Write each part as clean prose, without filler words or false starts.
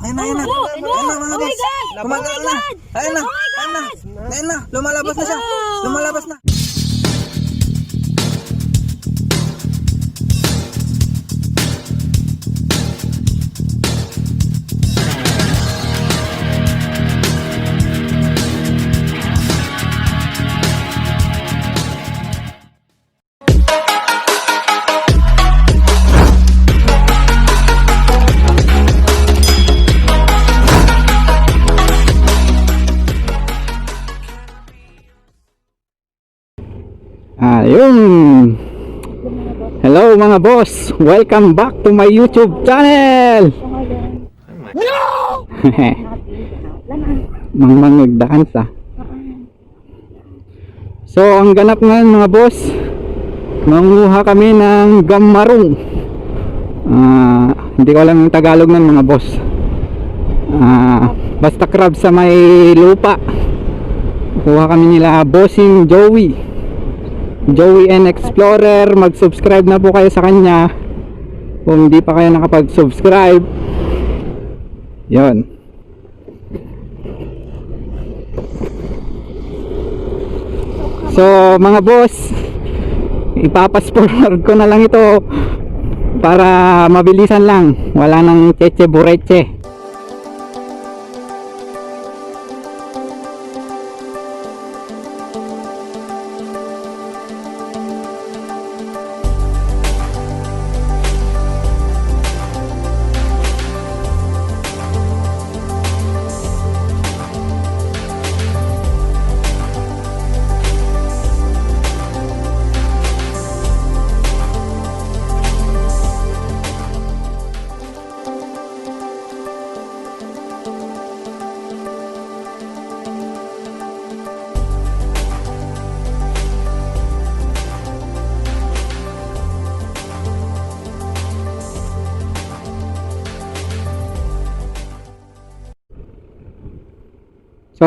Ayun na, ayun na. Ayun na mga boss. Gumagalaw na. Ayun na, ayun na. Ayun na, lumalabas na siya. Lumalabas na. Ayun. Hello mga boss. Welcome back to my YouTube channel. No! Mang nagdaan sa. So ang ganap ngayon mga boss, manguha kami ng gammarong. Hindi ko alam yung Tagalog ng mga boss. Basta crab sa may lupa. Kuha kami nila bossing Joey and Explorer. Mag-subscribe na po kayo sa kanya kung hindi pa kayo nakapag-subscribe. Yon. So mga boss, ipapas-forward ko na lang ito para mabilisan lang, wala nang cheche bureche. So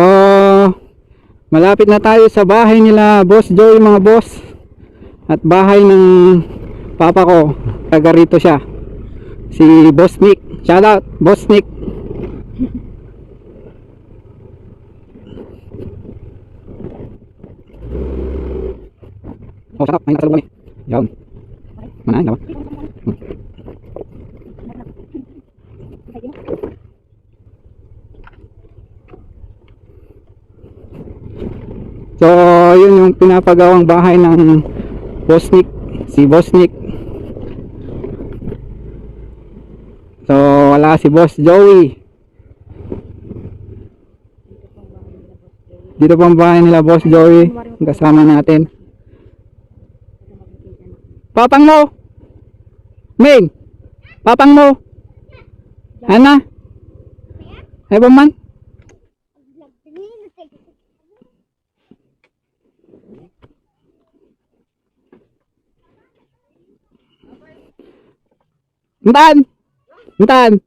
malapit na tayo sa bahay nila Boss Joey mga boss, at bahay ng papa ko, taga rito siya, si Boss Nick. Shout out Boss Nick. Oh, shout out, may nakasalubong kami. Yan. Manahin ka ba? So yun yung pinapagawang bahay ng Boss Nick, si Boss Nick. So wala si Boss Joey. Dito pang bahay nila Boss Joey, kasama natin. Papang mo Ming, papang mo Ana ay ba man? Entan.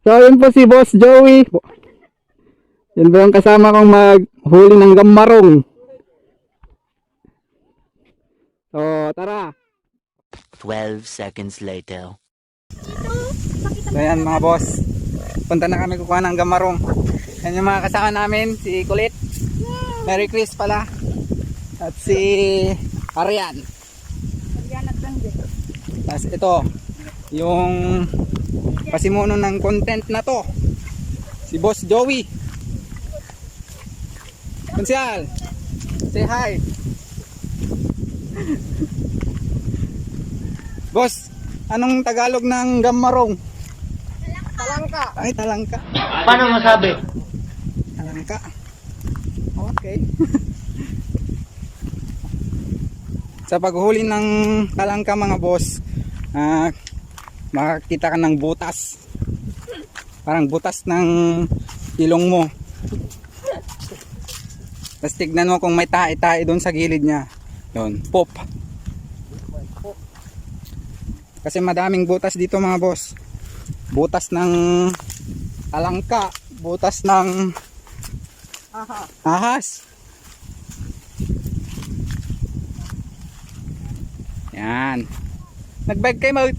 So yun po si Boss Joey. Yun po yung kasama kong maghuli ng gammarong. So tara. 12 seconds later. So yan mga boss, punta na kami kukuha ng gammarong. Yan yung mga kasama namin, si Kulit, Mary Chris pala, at si Arian. Tapos ito yung pasimuno ng content na to, si Boss Joey. Konsyal, say hi. Boss, anong Tagalog ng gammarong? Talangka. Ay, talangka. Paano masabi? Talangka. Okay. Sa paghuli ng talangka mga boss, makakita ka ng butas, parang butas ng ilong mo. Tapos tignan mo kung may tae-tae doon sa gilid niya. Yun, pop. Kasi madaming butas dito mga boss. Butas ng talangka, butas ng ahas. Yan. Nag-bike kayo mag...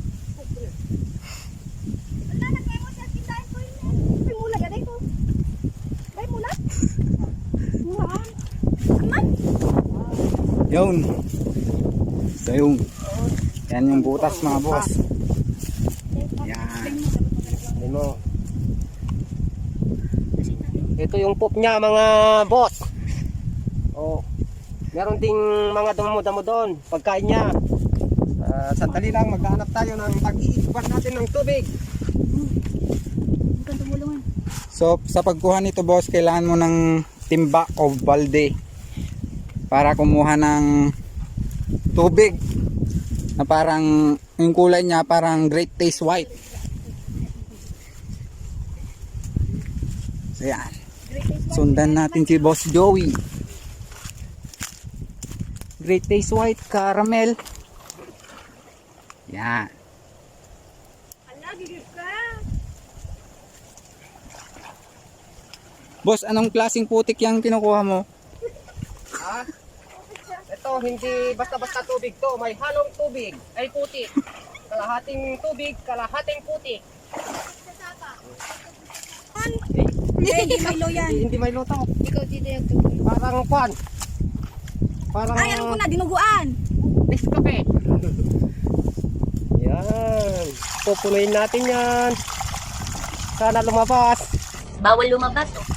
Yun. So yung, yan yung butas mga boss. Yan. Ano mo? Ito yung poop niya mga boss. Oh. Meron ding mga damo-damo doon. Pagkain niya. Sandali lang, maghanap tayo ng pag-iiwan natin ng tubig. So sa pagkuha nito boss, kailangan mo ng timba o balde para kumuha ng tubig na parang yung kulay niya parang Great Taste White. So yan. Sundan natin si Boss Joey. Great Taste White Caramel. Yan. Boss, anong klaseng putik yung kinukuha mo? Ha? Ito, hindi basta-basta tubig to. May halong tubig. Ay putik. Kalahating tubig, kalahating putik. Hindi Milo yan. Hindi may luto. Ikaw dito yung Parang kwan. Parang Ay, alam ko na, dinuguan. Nescafe. Yan. Pupunuin natin yan. Sana lumabas. Bawal lumabas, oh.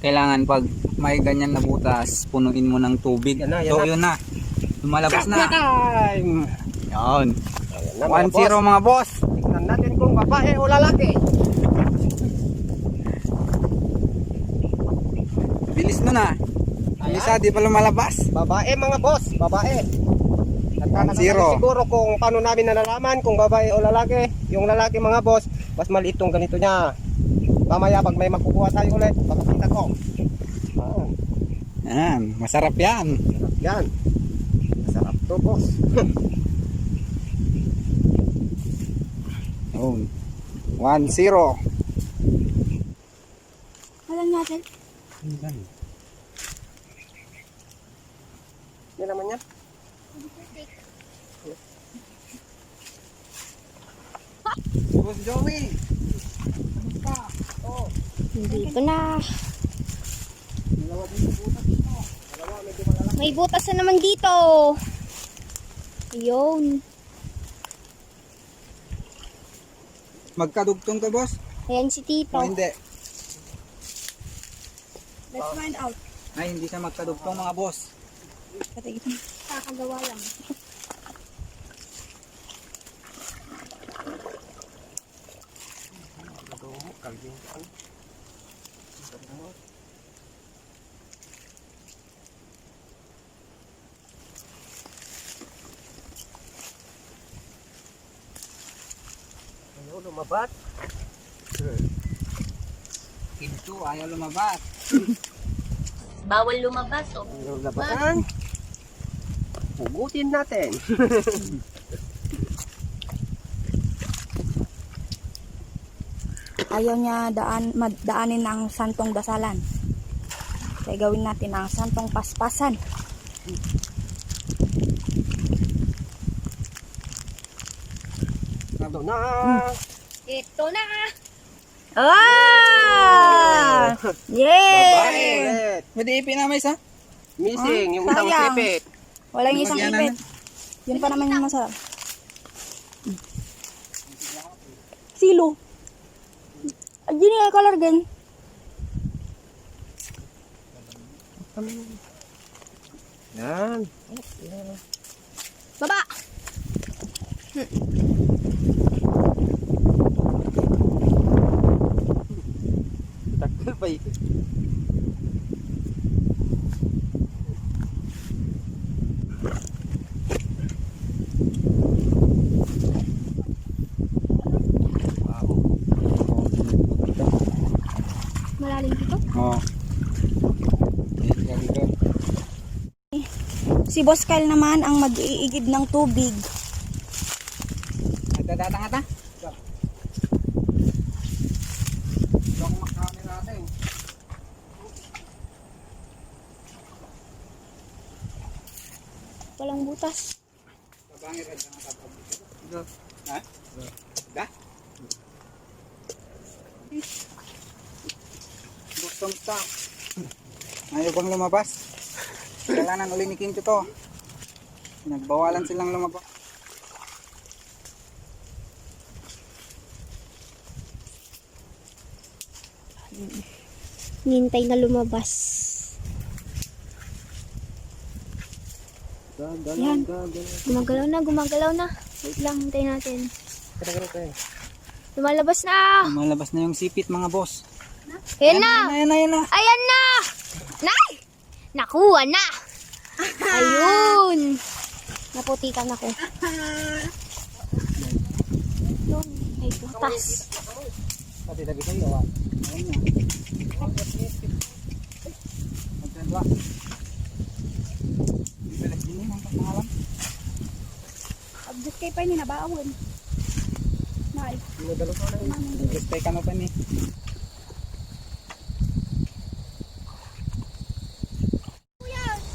Kailangan pag may ganyan na butas, punuin mo ng tubig. Yan na, yan So na. yun na. Lumalabas na. Time! Yan. Ayan na, mga 1-0 mga boss. Tingnan natin kung babae o lalaki. Bilis mo na. Isa, di pa lumalabas. Babae mga boss, babae. Nagtataka 1-0. kami siguro kung paano namin nalalaman kung babae o lalaki. Yung lalaki mga boss, mas maliit tong ganito niya. Mamaya pag may makukuha tayo ulit, papakita ko. Ah, Yan, masarap yan. yan. Sarap to boss. Yun. 1-0. Alam natin. Yan naman yan. Boss Joey. Hindi pa na. May butas na naman dito. Ayun. Magkadugtong ka boss? Ayan si Tito. O hindi? Let's find out. Ay, hindi siya magkadugtong mga boss. Kakagawa lang. Ayaw lumabat. Kinto, ayaw lumabas. Bawal lumabas, oh. Ayaw labatan. Pugutin natin. Ayaw niya daanin ang santong dasalan. Kaya gawin natin ang santong paspasan. Ito na. Ito na! Ah! Yay! Babae ulit. Pwede ipinamay sa? Missing yung isang sayang. sipit. Wala yung isang Lagyan ipit. Yun pa naman yung masarap. Silo. Ayun yung color din. Yan. Baba! Takal pa eh. Malalim dito. Oo. Si Boss Kyle naman ang mag-iigib ng tubig. Datangat na. Baka makamera natin. Walang butas. Ha? Da? Gusto mo. Ayaw bang lumabas? Kailangan uli ni Kinto to. Nagbawalan silang lumabas. Nintay na lumabas. Yan. Gumagalaw na. Wait lang, hintayin natin. Lumalabas na. Lumalabas na yung sipit mga boss. Ayan na. Ayan na. Ayan na. Nay! Nakuha na. Ayun. Naputikan ako. Doon. Ay, butas. Pati lagi kayo. Ayun na. Magdadwa. Bibilis din yun ang pangalan. Abdus kayo pa yun, nabaawon. Nay. Gusto ka na pa ni.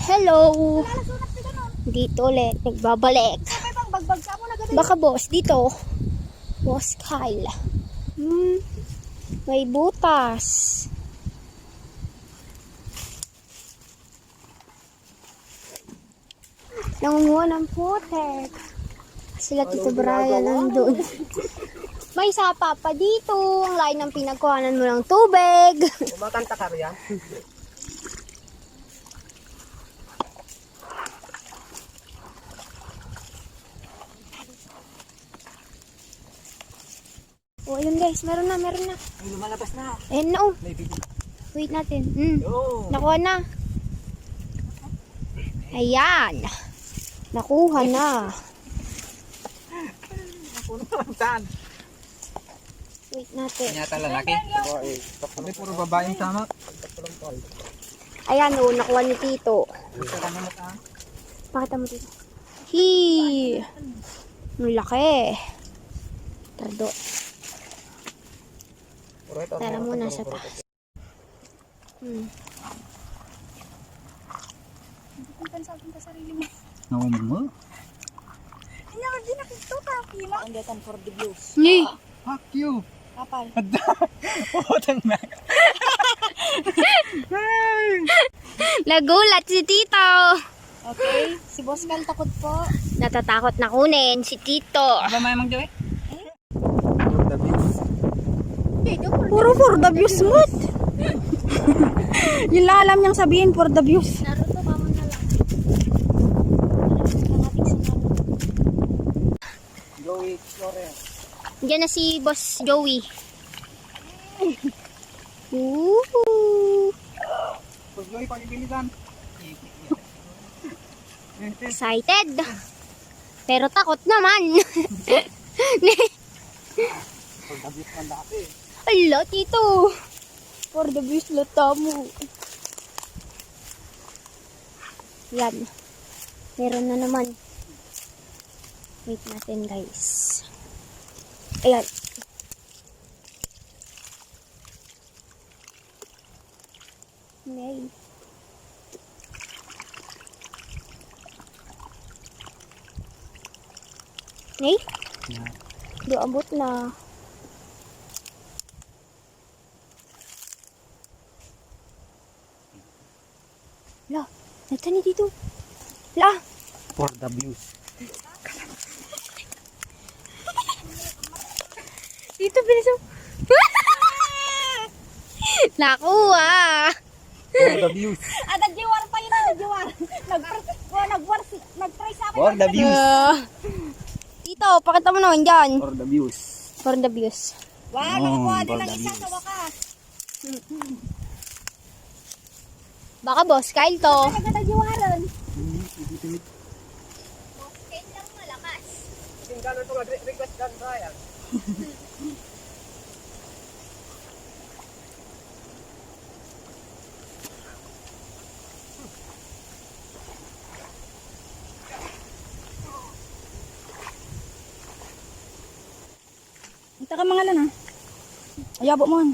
Hello. Dito ulit. Nagbabalik. Baka boss, dito. Boss Kyle. May butas. Nangunguha ng putek. Sila Tito Brian nandun. May sapa pa dito. Ang layo ng pinagkuhanan mo ng tubig. Kumakanta ka riyan? Oh, ayun guys. Meron na. Ay, lumalabas na. Ayun na oh. May video. Wait natin. Yo. Nakuha na. Ayan. Nakuha na. Saan? Wait natin. Yata lalaki. Sabi puro babaeng sama. Ayan oh, nakuha ni Tito. Gusto ka naman ah. Pakita mo dito. Hee! Ang laki. Tardo. Tara muna sa taas. Nakuha mo? Ni! Fuck you. Kapal. Putang na. Nagulat si Tito. Okay, si Boss Cal takot po. Natatakot na kunin si Tito. Ba may mang joy? Puro for the views mood. Yun lang alam niyang sabihin, for the views. Naruto ka mo na lang. Joey Explorer. Diyan na si Boss Joey. Woohoo! Boss Joey, pagpilitan. Excited. Pero takot naman. Pagdabit man dati. Ala, Tito. For the views, lata mo. Yan. Meron na naman. Wait natin, guys. Ayan. Nay. Nay? Do abot na. La, nata ni dito. La, For the views. dito bilis mo. Nakuha. For the views. Ada jiwar pa yun, ada jiwar. Nag-try sa akin. For the views. Tito, pakita mo naman dyan. For the views. For the views. Wow, nakakuha din for ng the isa views. sa wakas. Baka boss, Kyle to. Nagkata jiwaran. Kyle lang malakas. Yung gano'n ito mag-request Dan Brian. Saka mga lan ayabo mo.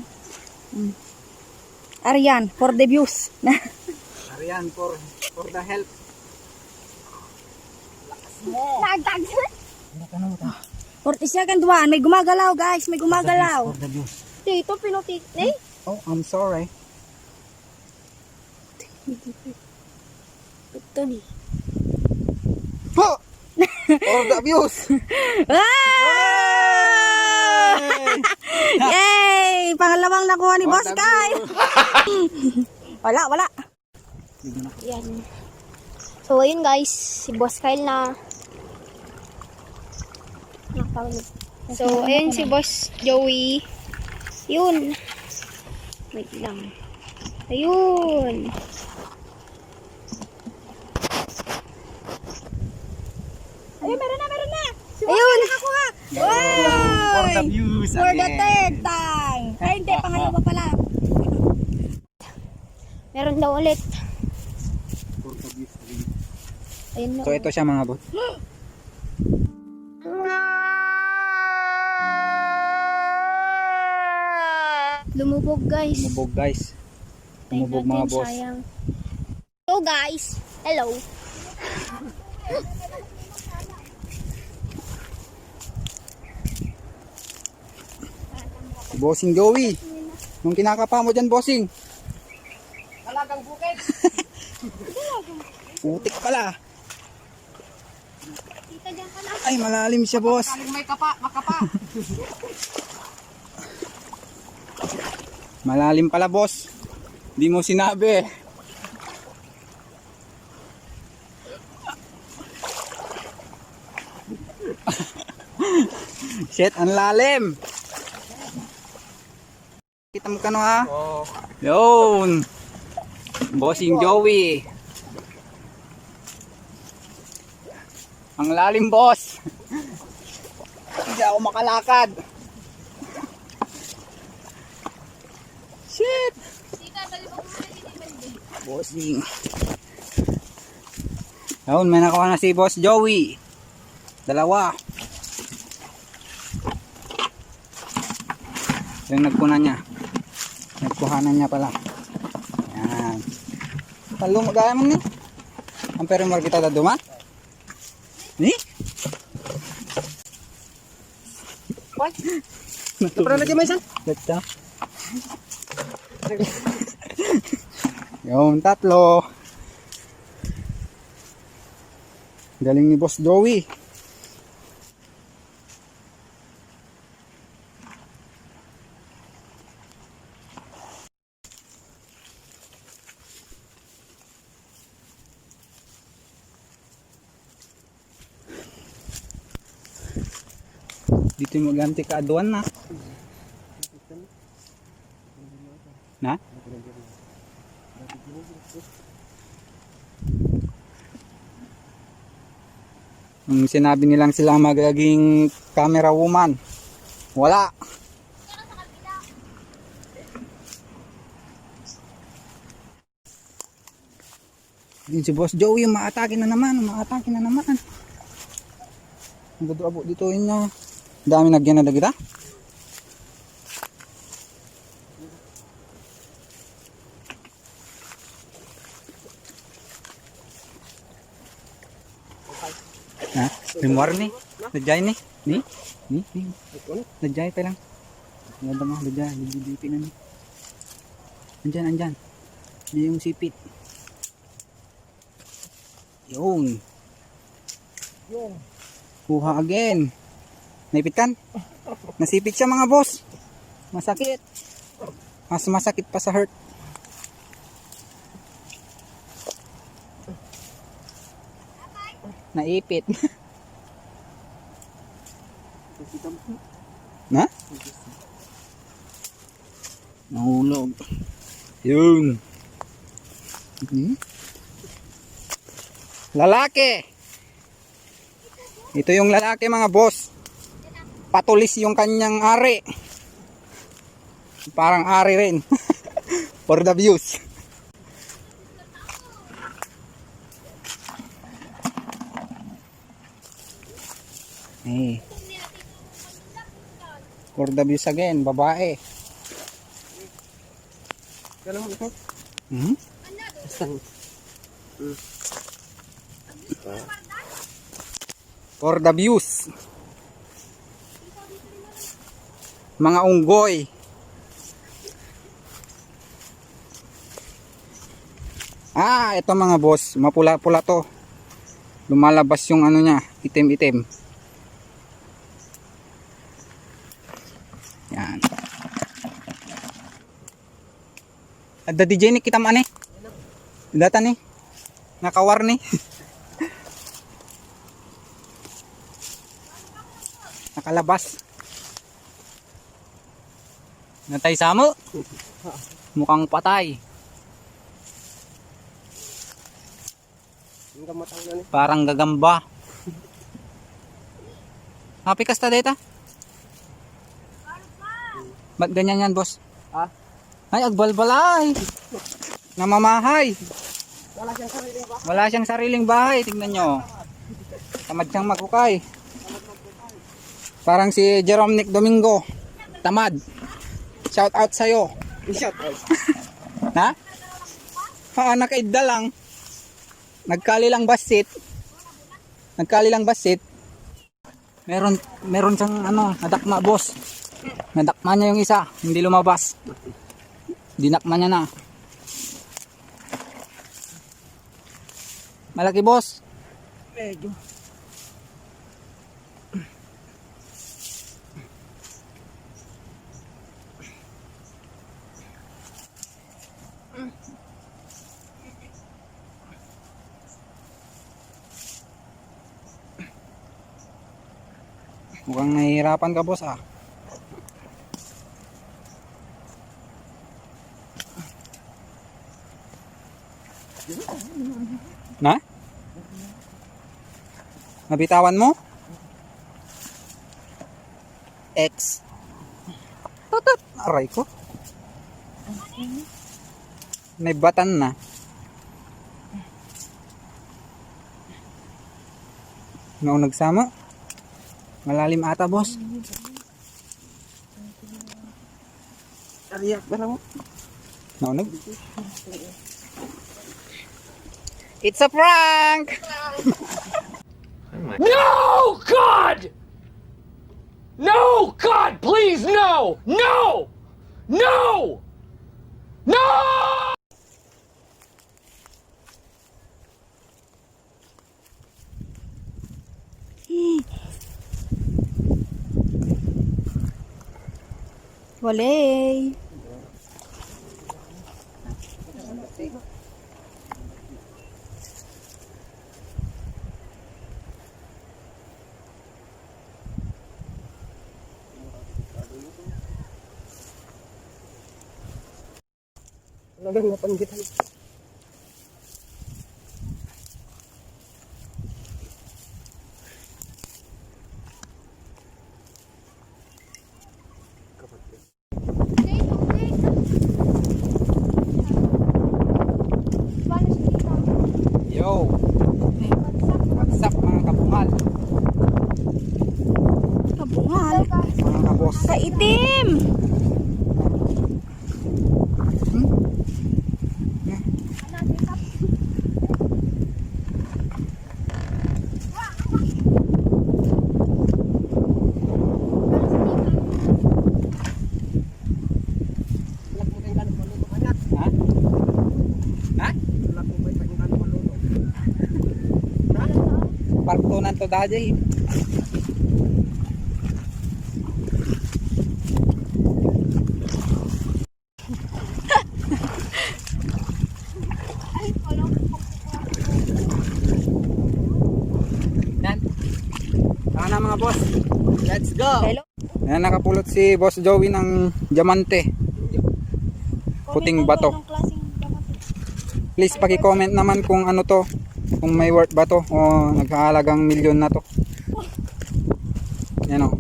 Arian, for the views. Arian, for the help. Nagtag. 40 second duwan. May gumagalaw guys. May gumagalaw. For the views. Dito, pinutik. Eh? Oh, I'm sorry. Ito di. Oh! For the views. Yay! Pangalawang nakuha ni Boss Kyle. Wala. Yan. So, ayun guys. Si Boss Kyle na. So, ayun si Boss Joey. Yun. Wait lang. Ayun. Ay, meron na. Ayun. For the views. For the again. third time. Ay, hindi. Pangalawa pala. Meron daw ulit. For the views again. Ayun na. So ito siya mga boss. Lumubog guys. Lumubog guys. Lumubog mga boss. Sayang. So guys. Hello. Si Bossing Joey. Nung kinakapa mo dyan, Bossing. Talagang bukid. Putik pala. Tita dyan ka na. Ay, malalim siya, boss. May makapa. Malalim pala, boss. Hindi mo sinabi. Shit, ang lalim. Kita mo kano ha? Oh. Yun. Bossing Joey. Ang lalim, boss. Hindi ako makalakad. Shit. Bossing. Yun, may nakuha na si Boss Joey. Dalawa. Yung nagkunan niya. Nagkuhanan niya pala. Yan. Talo magaya mo ni. Ang pero mo kita daduma? Ni? Pero lagi may san? Gata. Yung tatlo. Galing ni Boss Joey. Dito yung maganti ka aduan na. Na? Sinabi nilang sila magiging camera woman. Wala. Yun si Boss Joey, maatake na naman. Ang gado-abo dito yun niya. Dami nagyan na kita. Ha? Memoir ni? Nadjay ni? Ni? Nadjay pa lang. Nada mo, nadjay. Nagbibipi na ni. Andyan. Di yung sipit. Yun. Kuha again. Naipit kan? Nasipit siya mga boss. Masakit. Mas masakit pa sa hurt. Naipit. Na? Nahulog. Yun. Lalaki. Ito yung lalaki mga boss. Patulis yung kanyang ari. Parang ari rin. For the views. For the views again, babae. Ganun mo ito. Hmm? Basta. For the views. Mga unggoy. Ito mga boss, mapula-pula to. Lumalabas yung ano niya, itim-itim. Yan. Ada DJ ni kita mana? Data nih. Nakawar nih. Nakalabas. Natay samo. Mukhang patay. Yung gamatang na ni. Parang gagamba. Happy ka sta data? Ba't ganyan yan, boss? Ha? Ay, agbalbalay. Namamahay. Wala siyang sarili ba? Wala siyang sariling bahay. Tingnan nyo. Tamad siyang magkukay. Parang si Jerome Nick Domingo. Tamad. Shout out sa'yo. I-shout out. Ha? Nakaidda lang. Nagkali lang basit. Meron siyang nadakma, boss. Nadakma niya yung isa, hindi lumabas. Dinakma niya na. Malaki, boss. Medyo. Mukhang nahihirapan ka, boss, Na? Nabitawan mo? X. Tutot. Aray ko. Naibatan na. Nagsama. Malalim ata, boss. Ariyak ba na mo? Naunog. It's a prank! No, God! No, God, please, no! No! No! No! Walay. Talagang napanggitan. Yo! What's up, mga kabungal? Kabungal. Mga kabos. Sa itim. Ha? Ha? Partunan to dajay. Yan. Tara na mga boss. Let's go. Hello. Yan, nakapulot si Boss Joey ng diamante. Puting bato. Anong klaseng diamante? Please paki-comment naman kung ano to. Kung may worth ba to o naghahalagang milyon na to. Yan o.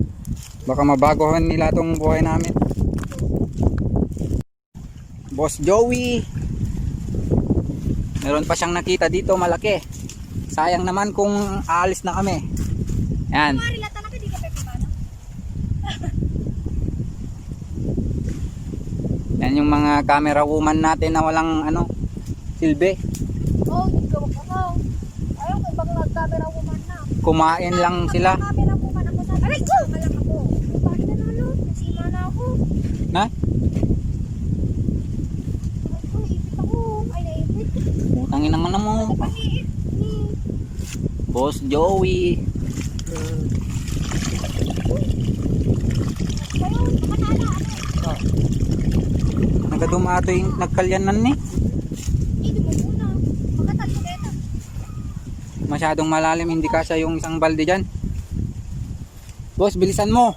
Baka mabagohan nila tong buhay namin. Boss Joey. Meron pa siyang nakita dito malaki. Sayang naman kung aalis na kami. Yan. mga camera woman natin na walang ano, silbi. Oh, ikaw ako. Ayaw ko ibang nag-camera woman na. Kumain lang sila. Camera woman ako sa aray ko! Malak ako. Bakit na ano? Nasima na ako. Na? Ay ko, ipit ako. Ay, naipit. Utangin ang ano mo. Paniit. Boss Joey. Ayun, makanala. Nagadumato yung nagkalyanan ni. Hindi mo muna. Pagkatalo dito. Masyadong malalim, hindi kasya yung isang balde dyan. Boss, bilisan mo.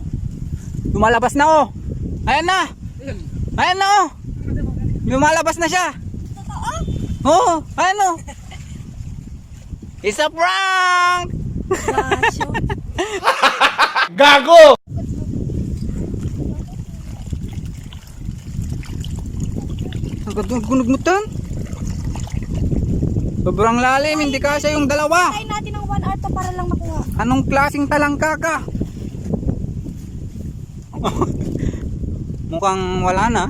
Lumalabas na oh. Ayan na. Ayan na oh. Lumalabas na siya. Oo, ayan oh. It's a prank! Gago! Naggunugmutan. Sobrang lalim, hindi kasya yung dalawa. Tayo natin ng 1 hour to para lang makuha. Anong klaseng talangka ka? Mukhang wala na.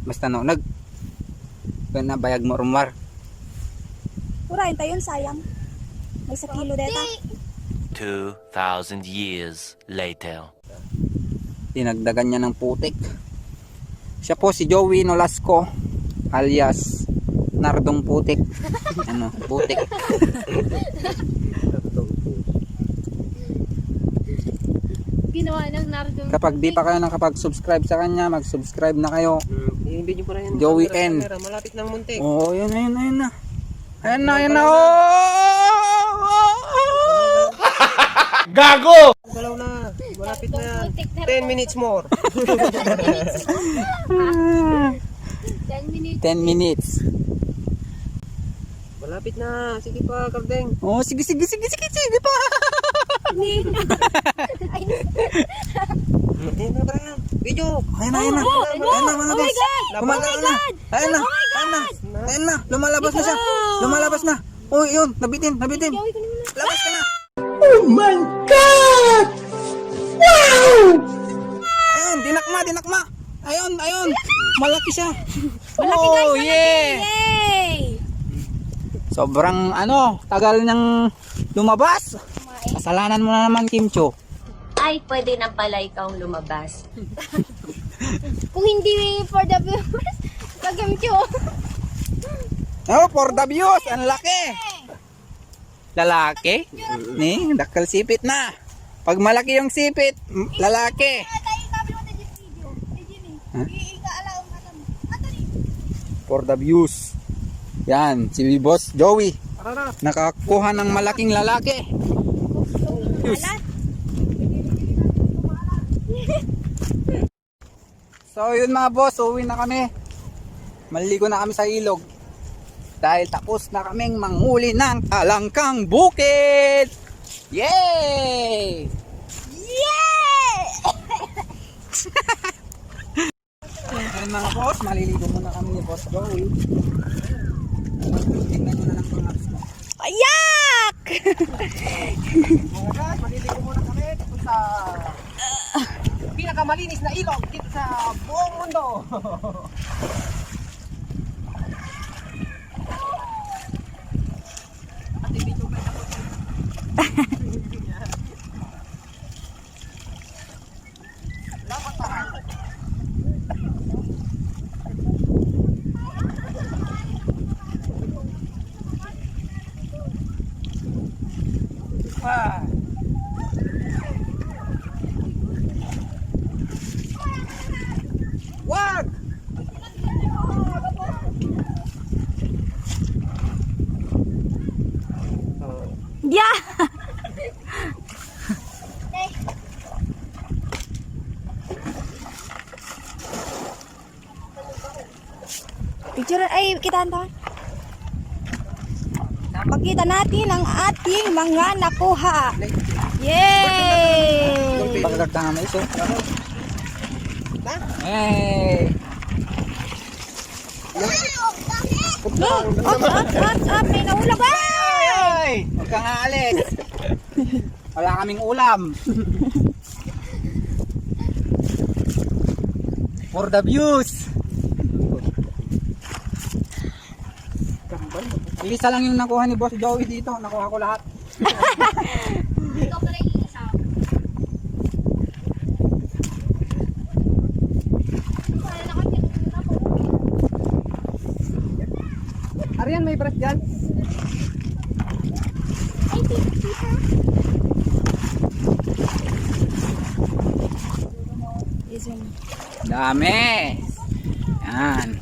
Basta no, nabayag mo rumar. Urahin tayo yun, sayang. May 1 kilo deta. 2,000 years later. Dinagdagan niya ng putik. Siya po si Joey Nolasco alias Nardong Putik. Ano, putik. Ginawa ng Nardo. Kapag di pa kayo nakapag-subscribe sa kanya, mag-subscribe na kayo. I-video mo rin. Joey N. Malapit ng muntik. Oo, yun na. Ayan na. Oh! Gago! Galaw na. Malapit na yan. 10 minutes more. 10 minutes. 10 minutes. Malapit na. Sige pa, Kardeng. Oh, sige pa. Ayan na ba yan? Video. Ayan na mga guys. Gumagana na. Ayan na. Lumalabas na siya. Lumalabas na. Oh, yun. Nabitin. Labas ka na. Oh my God! Wow! Ayun, dinakma. Ayun. Malaki siya. Oh, yeah. Yay! Sobrang tagal niyang lumabas. Kasalanan mo na naman, Kim Cho. Ay, pwede na pala ikaw lumabas. Kung hindi for the viewers, gagamit yun. Oh, for the views, ang laki. Lalaki? Ni, dakal sipit na. Pag malaki yung sipit, lalaki. For the views. Yan, si Boss Joey. Nakakuha ng malaking lalaki. Views. So yun mga boss, uwi na kami. Maligo na kami sa ilog. Dahil tapos na kaming manghuli ng talangkang bukid. Yay! Ayun mga boss, maliligo muna kami ni Boss Joey. Tingnan nyo na lang pang apps mo. Ayak! Mga guys, maliligo muna kami dito sa pinakamalinis na ilog dito sa buong mundo. Wag! Yeah! Picture ay kitaan tayo. Pakita natin ang ating mga nakuha. Yay! Pagkagtang mo iso. Hey! Up, may nahulog. Ay! Huwag kang aalis. Wala kaming ulam. For the views. Isa lang yung nakuha ni Boss Joey dito. Nakuha ko lahat. Ikaw pala yung isa. Arian, may brush dyan? Ay, tita. Dami. Yan.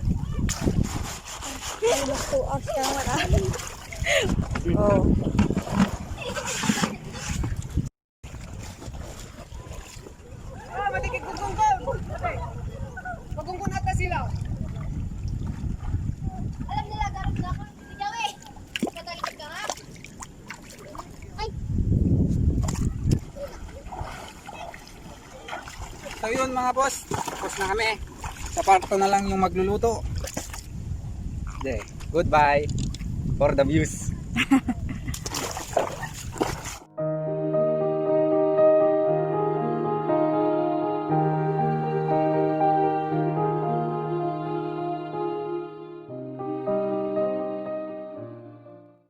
Two hours ka naman. Oh. Malikit gugungkong. Magungkong nata sila. Alam nila, garot na ako. Ikaw eh. Katalikod ka nga. Ay, So yun mga boss. Tapos na kami. Sa parto na lang yung magluluto. Okay. Goodbye. For the views.